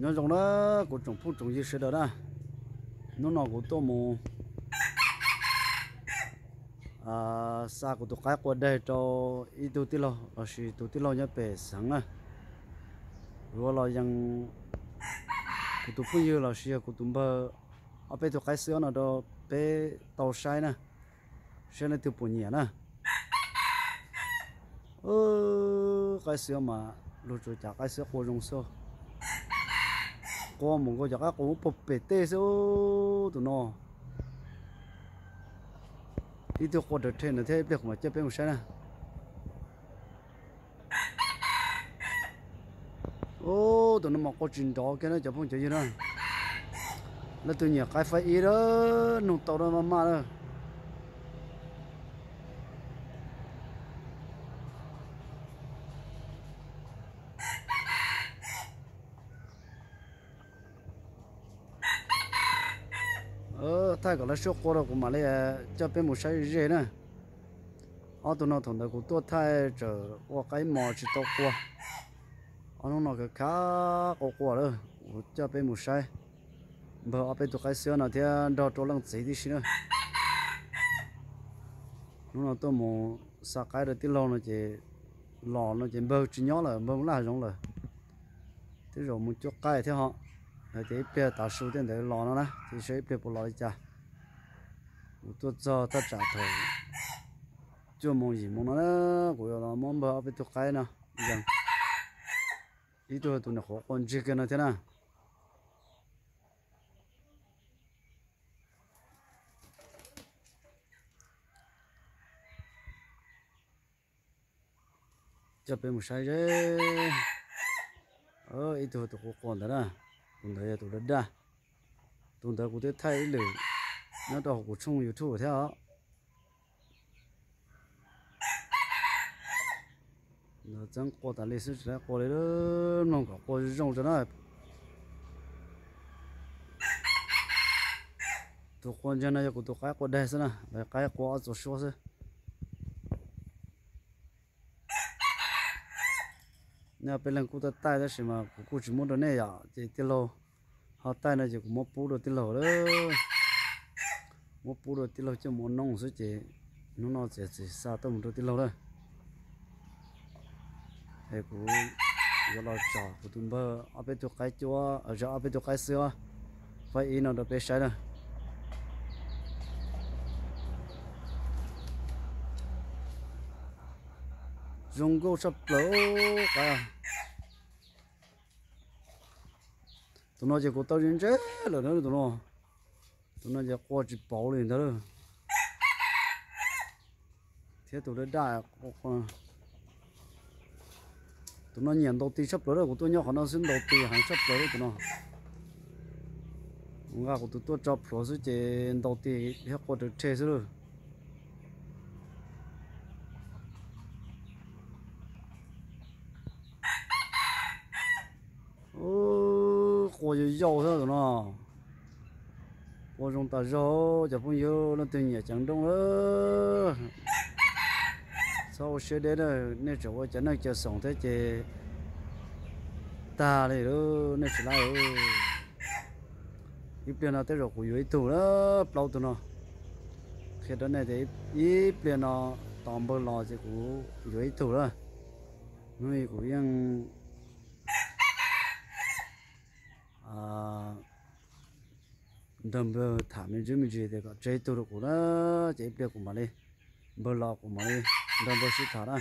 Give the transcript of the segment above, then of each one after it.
Nyob zoo na kuv tsoom phooj tsoom ywg sawv daws na, hnub no kuv tuaj mus xa kuv tus qaib qua daig rau ib tug tij laug lossis tus tij laug nyob pem xeev na. Kuv yuav los yees kuv tus phooj ywg lossis yog kuv tus npawg ob peb tug qaib xwb no rau peb tau saib na, saib leej twg puas nyiam na. Qaib xwb mas luag tsuas cas qaib xwb qua zoo xwb. Qua mus nkaus cov qaib qua puag pem tej xwb tus no. Ib tug qua rawv rhe ntawd thiab ib pliag kuv mam coj peb mus saib na. Ub, tus no mas qua tsis nrov kiag na cov phooj cov ywg na. Leej twg nyiam qaib faib ib na, nug tau na maj maj na. Thaij kom lawv sib qua rau kuv mam li coj peb mus saib ze na. Ob tug no thaum ntawd kuv tuaj thaij txawm ua qaib mos tsis tau qua. Ob hnub no khav khav qua qua lawm, kuv coj peb mus saib npawg ob peb tug qaib xwb no thiab nrog rau leej txiv tib si na. Hnub no tuaj mus xa qaib rau tij laug no ces los no ces npawg tsis nyob lawm, npawg mus laj hav zoov lawm. Tej zaum mus cuab qaib thiab ho. Hais tias ib pliag tav su tej ntawd los no na, ces saib ib pliag puas los li cas. Kuv tuaj txog thaj tsam thaum cuaj moos yim moos no na, kuv yuav los muab npawg ob peb tug qaib no yees. Ib tug tus nyuam qhuav qua ntsiag kiag no thiab na. Coj peb mus saib ze. Ib tug tus qua qua ntawd na, tus ntawd yog tus daj daj. Tus ntawd kuv twb thaij ib lwm nyob rau hauv kuv tshooj YouTube thiab os. Ntawd txeeb qua tas li xwb tsis tau qua li, mloog kom qua zoo zoo tso na. Tus qua ntsag no yog kuv tus qaib qua daig xwb na, lawv qaib qua ob txuas suab xwb. Nej peb leeg kuj taij taij tab sis mas kuv kuj tsis muab rau nej yom, ces tij laug ho taij no ces kuv muab pub rau tij laug lawm. Muab pub rau tij laug coj mus ua noob xwb ces hnub no txiav txim xa tuaj mus rau tij laug lawm. Es kuv yuav los tsom kuv tus npawg ob peb tug qaib cuab, ob peb tug qaib xwb, faib ib no rau peb saib na. Zoo nkauj tshaj plaws qaib. Tus no ces kuv tau ntse ntse lawm na tus no. Tus no ces qua tsis pauv li ntag lawm. Thiab tus daj daj, tus no nyiam ntaus tis tshaj plaws lawm, kuv tuaj nyob qhov no xwb ntaus tis heev tshaj plaws lawm tus no. Kuv nqa kuv tus tuaj tso plhuav xwb ces ntaus tis thiab qua rawv rhe xwb lawm. Qua yau yau xwb tus no. Qua zoo tas zog, cov phooj ywg leej twg nyiam ceev nrooj lawm, txhob ua siab deb na, nej tseem ua cov neej caw xoom thiab ces tag li lawm, nej tsis laib. Ib pliag no tej zaum kuv yuav ib tug na, plaub tug no. Qhia rau nej tias ib pliag no tos npawg los ces kuv yuav ib tug na. Hnub i kuv yeej nrog npawg tham me ntsis me ntsis tias kom tseg ib tug rau kuv na, ces ib pliag kuv mam li, npawg los kuv mam li nrog npawg sib tham na,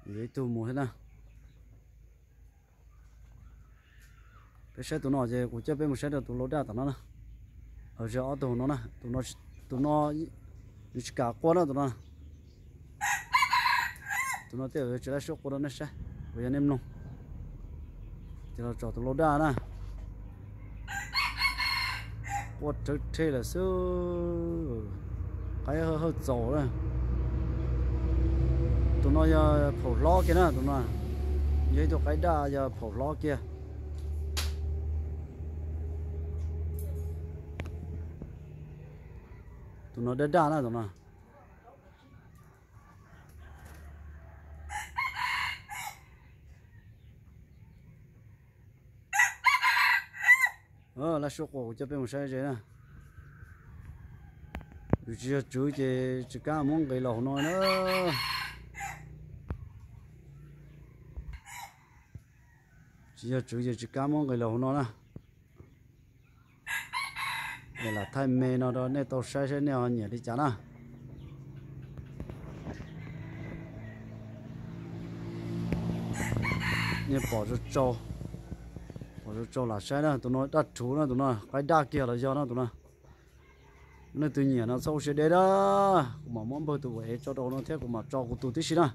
yuav ib tug mus thiab na. Peb saib tus no ces kuv coj peb mus saib rau tus lau daj tom no na. Yog ob tug no na, tus no nws tsis kam qua na tus no. Tus no tej zaum tsis laib sib qua rau nej saib, kuv yog nej mloog. Ces los tsom tus lau daj na. Qua rawv rhe lawm xwb. Qaib hawj hawj txaus na. Tus no yog phaum hlob kiag na tus no. Yog ib tug qaib daj yog phaum hlob kiag. Tus no daj daj na tus no. Laj suab quas kuv coj peb mus saib ze na. Yus tsis yog tswv ces tsis kam muab nqis los hauv no na. Tsis yog tswv ces tsis kam muab nqis los hauv no na. Es lam thaij me no rau nej tau saib saib nej ho nyiam li cas na. Nej pom, pom tsau tsau lam saib na, tus no daj rhuv na, tus no qaib daj kiag los yog no tus no. Nej tus nyiam no txhob ua siab deb na, kuv mam muab npawg tus ua ev tso rau no thiab kuv mam tso kuv tus tib si na.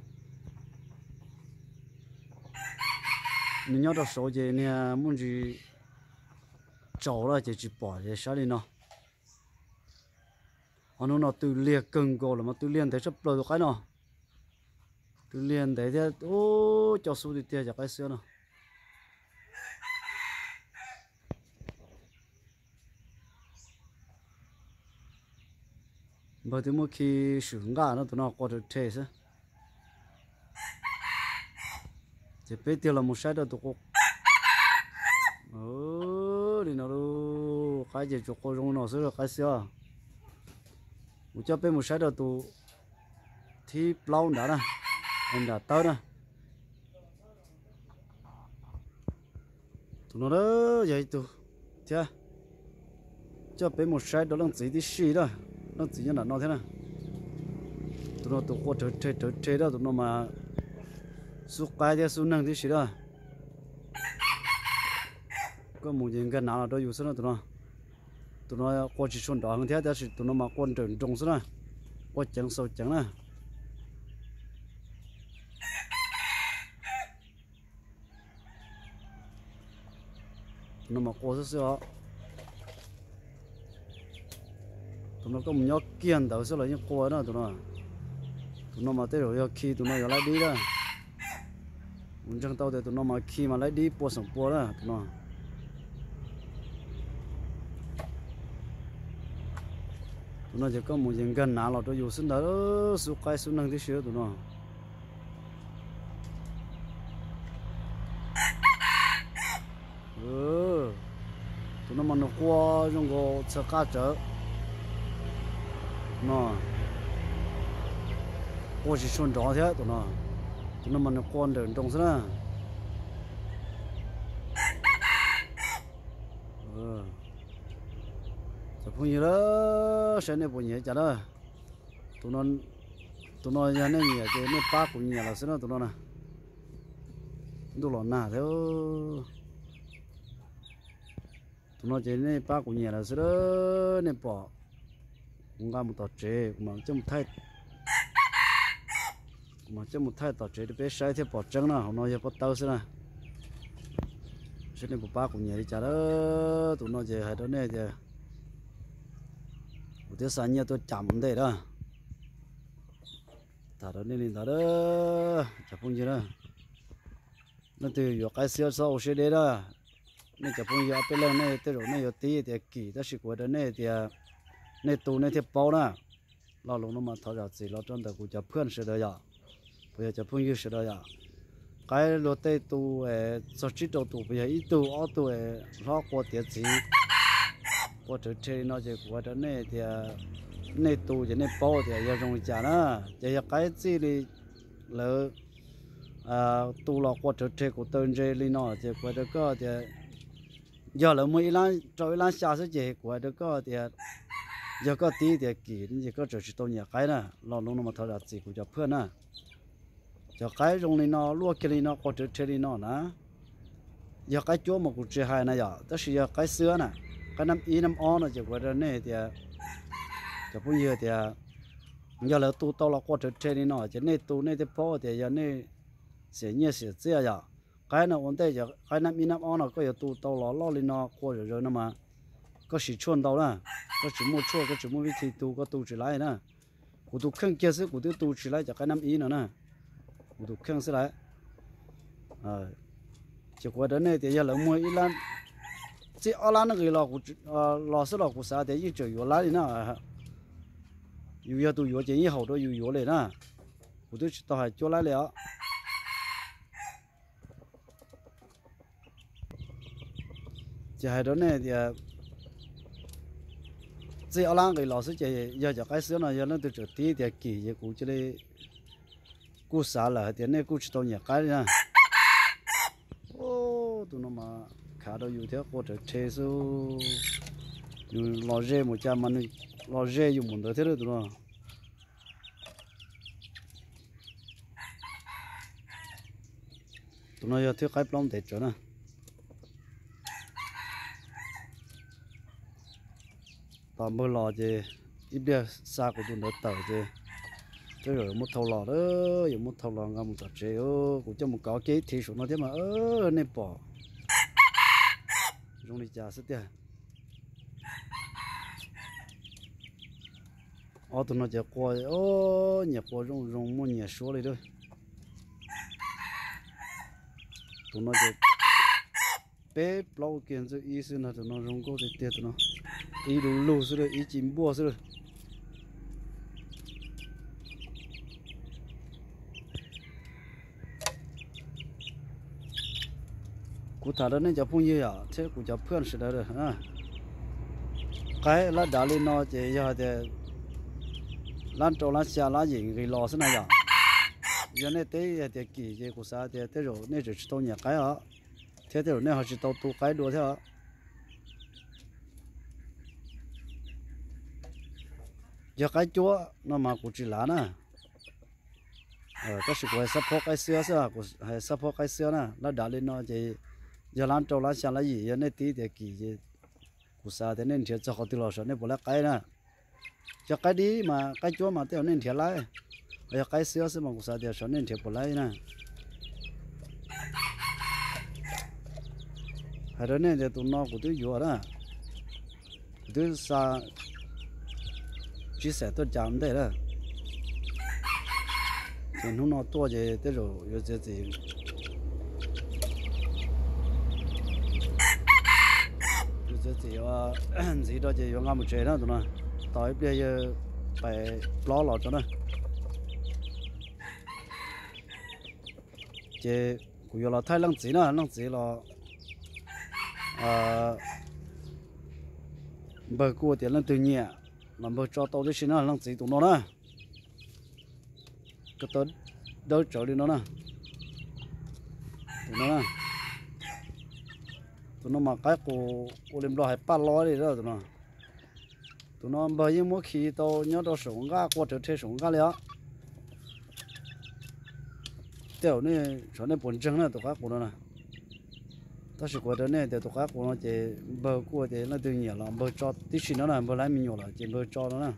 Nws nyob rau saud ces niag muaj ntsis tsaus lawm ces tsis pom ces saib li no. Ho hnub no tw liag kawg nkaus lawm mas tw liag ntev tshaj plaws tus qaib no. Tw liag ntev thiab ub, coj xub tiag tiag cov qaib xiab no. Npawg twb muab khi swm nqaj no, tus no qua raws rhe xwb. Ces peb tiag los mus saib rau tus qua li no, qaib ces tsuas qua zoo no xwb qaib xiab. Kuv coj peb mus saib rau tus thib plaub nrad na, nram tawb na. Tus no yog ib tug thiab. Coj peb mus saib rau leej txiv tib si na, leej txiv nyob nram no thiab na. Tus no tus qua rawv rhe rawv rhe na, tus no mas xub qaib thiab xub neeg tib si na. Koj mus ces nkag nav los rau yus xwb na tus no. Tus no qua tsis tshua nrov heev thiab tab sis tus no mas qua nrawm nroos xwb na, qua ceev xaus ceev na. Tus no mas qua xwb xwb os. Tus no koj mus nyob kiag ntawd xwb los yeej qua na tus no. Tus no mas tej zaum yog khi tus no yuav laib dib na. Kuv ntseeg tau tias tus no mas khi mas laib dib pua xeem pua na tus no. Tus no ces koj mus ces nkag nav los rau yus xwb ntag, xub qaib xub neeg tib si tus no. Tus no mas nws qua zoo nkaus txhawv qaj tsawv no, qua tsis tshua nrov thiab tus no. Tus no mas nws qua nrawm nroos xwb na. Cov phooj ywg, saib nej puas nyiam cas na. Tus no yog nej nyiam ces nej pab kuv nyiam lawm xwb na tus no na. Ntuj los nag thiab. Tus no ces nej pab kuv nyiam lawm xwb, nej pom. Kuv nqa mus tom tsev, kuv mam coj mus thaij, kuv mam coj mus thaij tom tsev rau peb saib thiaj pom tseeb na, hauv no yog pob tawb xwb na. Saib nej puas pab kuv nyiam li cas na. Tus no ces hais rau nej tias kuv twb xa nyiaj tuaj cam ntej na. Tham rau nej li ntawd, cov phooj ywg na. Leej twg yuav qaib xiab txhob ua siab deb na. Nej cov phooj ywg ob peb leeg nej tej zaum nej yuav tib tias kim, tab sis kuv hais rau nej tias nej tu nej thiaj paub na. Lo lus no mas thov zam txim los rau ntawm kuv cov phooj sawv daws yom, puas yog cov phooj ywg sawv daws yom. Qaib luag tej tu txog tsib rau tus, puas yog ib tug ob tug hlob qua tiav txiv, qua rawv rhe li no ces kuv hais rau nej tias nej tu ces nej paub tias yog zoo li cas na. Ces yog qaib txij li lawv tu los qua rawv rhe kuv taw ntse li no ces kuv hais rau koj tias yog lawv muag ib lab rau ib lab xya xwb ces kuv hais rau koj tias yog koj tib tias kim ces koj tseem tsis tau nyiam qaib na. Lo lus no mas thov zam txim kuv cov phooj na. Cov qaib zoo li no luaj kiag li no qua rawv rhe li no na, yog qaib cuab mas kuv tsis hais na yom, tab sis yog qaib xwab na, qaib nab ib nab ob no ces kuv hais rau nej tias, cov phooj ywg tias, yog lawv tu tau los qua rawv rhe li no ces nej tu nej thiaj paub tias yog nej xiam nyiaj xiam txiaj yom. Qaib no ua ntej, qaib nab ib nab ob no koj yuav tu tau los loj li no qua zom zaws no mas koj siv tshuaj ntau na, koj tsis muaj tshuaj koj tsis muaj vib thi tu koj tu tsis laib na. Kuv tus kheej kiag xwb kuv twb tu tsis laib cov qaib nab ib no na, kuv tus kheej xwb lawm. Ces kuv hais rau nej tias yog lawv muag ib lab, txij ob lab nqis los, los xwb los kuv xav tias yeej tseem yuav laib li na. Yus yog tus yuav ces yeej haum rau yus yuav li na. Kuv twb tsis tau hais cuab laib li os. Ces hais rau nej tias txij ob lab nqis los xwb ces yog cov qaib xwb no yog leej twg tseem tib tias kim ces kuv cia li kuj xav lawm hais tias nej kuj tsis tau nyiam qaib li na. Tus no mas khav rau yus thiab qua rawv rhe xwb. Yus los ze mus cas mas nws los ze yus mus ntawd thiab tus no. Tus no yog thwj qaib plaub ntev tsawv na. Tos npawg los ces ib pliag xa kuv tus ntawd tawm ces tej zaum yuav muab thau los, yuav muab thau los nqa mus tom tsev. Kuv coj mus kov kiag ib thiv saum no thiab mas nej pom zoo li cas xwb tiag. Ob tug no ces qua, nyias qua zoo zoo muaj nyias suab li lawm. Tus no ces peb plaub kiag ntxwj ib xwb ntag, tus no zoo nkauj tiag tiag tus no. Ib lug lug xwb lawm, ib ci npuaj xwb lawm. Kuv tham rau nej cov phooj ywg yom thiab kuv cov phwj sawv daws, qaib lab dav li no ces yog hais tias lab rau lab xya lab yim nqis los xwb na yom. Yog nej teb hais tias kim ces kuv xav tias tej zaum nej tseem tsis tau nyiam qaib os, thiab tej zaum nej ho tsis tau tu qaib dua thiab os. Yog qaib cuab no mas kuv tsis lav na. Tab sis kuv hais xab phob qaib xiab xwb, kuv hais xab phob qaib xiab na, lab dav li no ces yog lab rau lab xya lab yim, yog nej tib tias kim ces kuv xav tias nej nrhiav txog qhov twg los saum nej puas laib qaib na. Yog qaib dib mas qaib cuab mas tej zaum nej nrhiav laib, yog qaib xiab xwb mas kuv xav tias saum nej nrhiav puas laib na. Hais rau nej tias tus no kuv twb yuav na, kuv twb xa tsib xees tuaj cas ntej lawm. Ces hnub no tuaj ces tej zaum yuav txiav txim, yuav txiav txim ntxiv rau ces yuav nqa mus tsev na tus no. Tos ib pliag yawg pais plob los tso na. Ces kuv yuav los thaij leej txiv na, leej txiv los npawg kuj tias leej twg nyiam los npawg tso tau tib si na, leej txiv tus no na. Ko taw dawb tsawv li no na. Tus no na, tus no mas qaib qus ua li Nplog hais paj lob li tus no. Tus no npawg yeej muab khi tau nyob rau saum nqaj, qua rawv rhe saum nqaj li os. Tej zaum nej saib nej puas ntseeg na tus qaib qus no na. Tab sis kuv hais rau nej tias tus qaib qus no ces npawg kuj tias leej twg nyiam los npawg tso tib si no na, npawg laib me nyuam lawm ces npawg tso no na.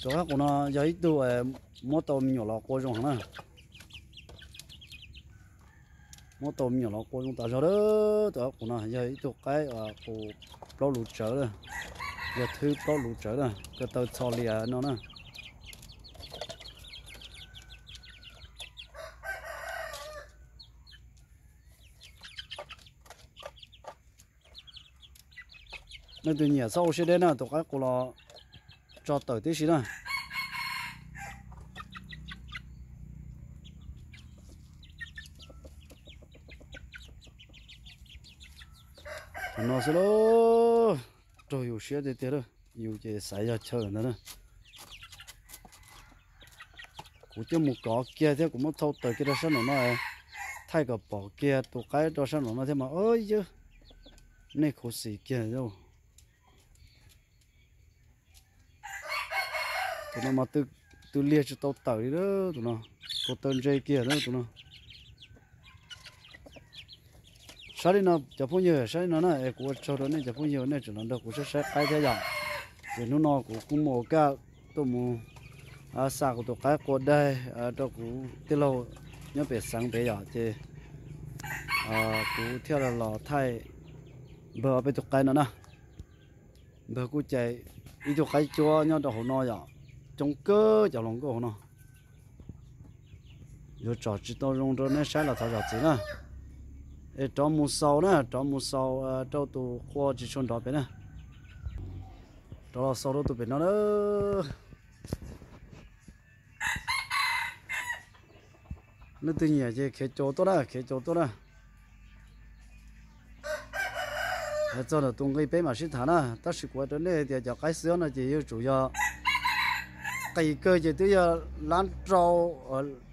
Tus qaib qus no yog ib tug muab tau me nyuam los qua zoo heev na. Muab tau me nyuam los qua zoo tas zog lawm. Tus qaib qus no yog ib tug qaib qus plaub lus tsawv, yog thwb plaub lus tsawv na, ko taw txho lias no na. Leej twg nyiam txhob ua siab deb na, tus qaib qus los tso tawm tib si na. Thaum no xwb lauj, raug yus siab tiag tiag lawm, yus ces xav yog chaw ntawd na. Kuv coj mus kov kiag thiab kuv muab thau tawm kiag rau sab nraum no, thaij kom pom kiag tus qaib rau sab nraum no thiab mas yawg, nej khuv xim kiag. Tus no mas tw liag tsis tau tawm li, tus no ko taw ntse kiag na tus no. Saib li no cov phooj ywg, saib li no na es kuv ua tsaug rau nej cov phooj ywg nej tseem los nrog kuv saib saib qaib thiab yom. Ces hnub no kuv kuj muaj ua kaj tuaj mus xa kuv tus qaib qua daig rau kuv tij laug nyob pem xeev pem yom, ces kuv thiaj los thaij npawg ob peb tug qaib no na. Npawg kuj cais ib tug qaib cuab nyob rau hauv no yom, coob kawg cov hluas nkauj hauv no. Yuav tsom tsis tau zoo rau nej saib los thov zam txim na. Es rov mus xaus na, rov mus xaus rau tus qua tsis tshua nrov pem na. Rov los xaus rau tus pem no na. Leej twg nyiam ces khiav caum tuaj na, khiav caum tuaj na. Txog ntawm tus nqi peb mam sib tham na, tab sis kuv hais rau nej tias cov qaib xiab no ces yuav tsum yog qis kawg ces twb yog lab rau,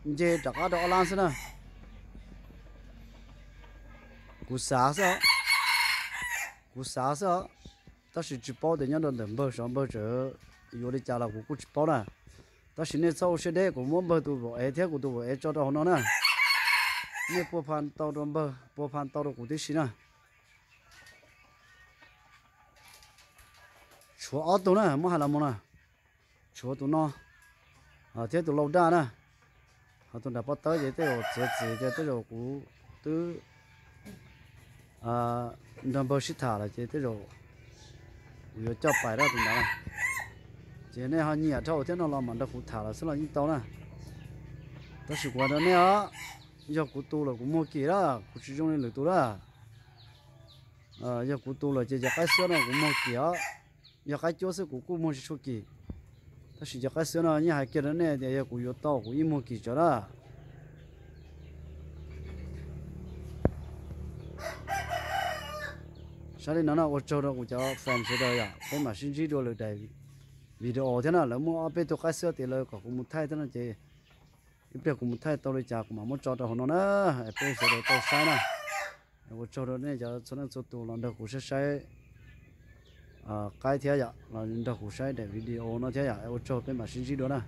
nce rov qab rau ob lab xwb na. Kuv xav xwb, kuv xav xwb os, tab sis tsis paub tias nyob rau ntawm npawg sav npawg tseem yuav li cas los kuv kuj tsis paub na. Tab sis nej txhob ua siab deb, kuv muab npawg tus vauv ev thiab kuv tus vauv ev tso rau hauv no na. Nej pua pha tau rau npawg, pua pha tau rau kuv tib si na. Tshuav ob tug na, muab hais los mus na, tshuav tus no thiab tus lau daj na. Ho tus nram pob tawb ces tej zaum txiav txim ces tej zaum kuv twb nrog npawg sib tham lawm ces tej zaum kuv yuav coj pais rau tus ntawd na. Ces nej ho nyiam dhau thiab no los mam nrog kuv tham los xwb los yeej tau na. Tab sis kuv hais rau nej os, yog kuv tu lawm kuv muag kim lawm, kuv tsis zoo li lwm tus lawm. Yog kuv tu lawm ces cov qaib xiab no kuv muag kim os. Yog qaib cuab xwb kuv kuj muag tsis tshua kim, tab sis cov qaib xiab no yeej hais kiag rau nej tias yog kuv yuav tau kuv yeej muag kim tsawv na. Saib li no na, ua tsaug rau kuv cov fans sawv daws yom, peb mam sib ntsib dua lwm daim video thiab na. Lawv muaj ob peb tug qaib xiab tias lawv kom kuv mus thaij thiab no ces ib pliag kuv mus thaij tau li cas kuv mam muab tso rau hauv no na, es peb sawv daws tau saib na. Ua tsaug rau nej cov txhua leej txhua tus los nrog kuv saib saib qaib thiab yom, los nrog kuv saib daim video no thiab yom, ua tsaug, peb mam sib ntsib dua na.